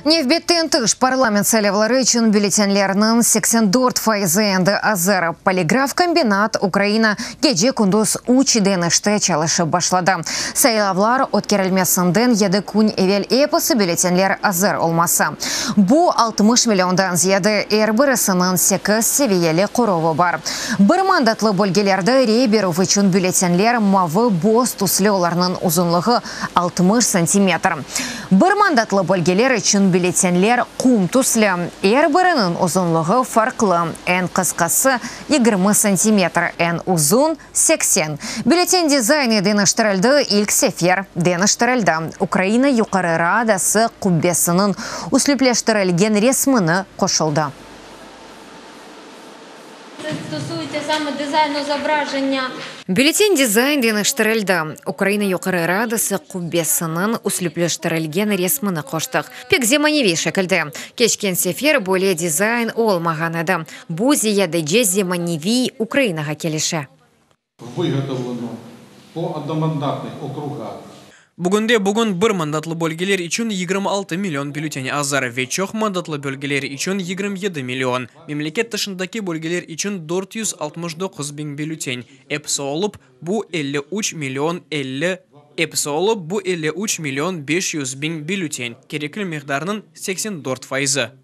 Nevbetten tış parlament saylavları içün bülletenlerniñ 84 faizi endi azır. Poligrafkombinat Ukraina gece-kündüz üç denişte çalışıp başladı. Saylavlar ötkerilmesinden yedi kün evel episi bülletenler azır olması. Bu 60 milliondan ziyade, er birisiniñ sekiz seviyeli qoruvı bar. Bir mandatlı bölgelerde rey berüv içün bülletenler mavı-boz tüslü, olarnıñ uzunlığı 60 santimetr. Bir mandatlı bölgeler içün bülletenler qum tüslü, er biriniñ uzunlığı farqlı, eñ qısqası 20 santimetr, eñ uzun 80. Bülleten dizayni deñiştirildi, ilk sefer deñiştirildi. Ukraina Yuqarı Radası qubbesiniñ üslüpleştirilgen resmini qoşuldı. Це стосується саме дизайну зображення. Bülleten dizayn deñiştirildi. Ukraina Yuqarı Radası qubbesiniñ üslüpleştirilgen resmini qoştıq. Pek zemaneviy şekilde. Keçken sefer böyle dizayn olmağan edi. Bu ziyadece zemaneviy Ukrainağa kelişe. Виготовлено по одномандатных округах. Bugünde bugün bir mandatlı bölgeler içün 26 million bülten azır ve çoq mandatlı bölgeler içün 27 million. Memleket tışındaki bölgeler içün 469 biñ bülten. Episi olıp bu 53 million 50 Episi olıp bu 53 million 500 biñ bülten. Kerekli miqdarnıñ 84 faizi.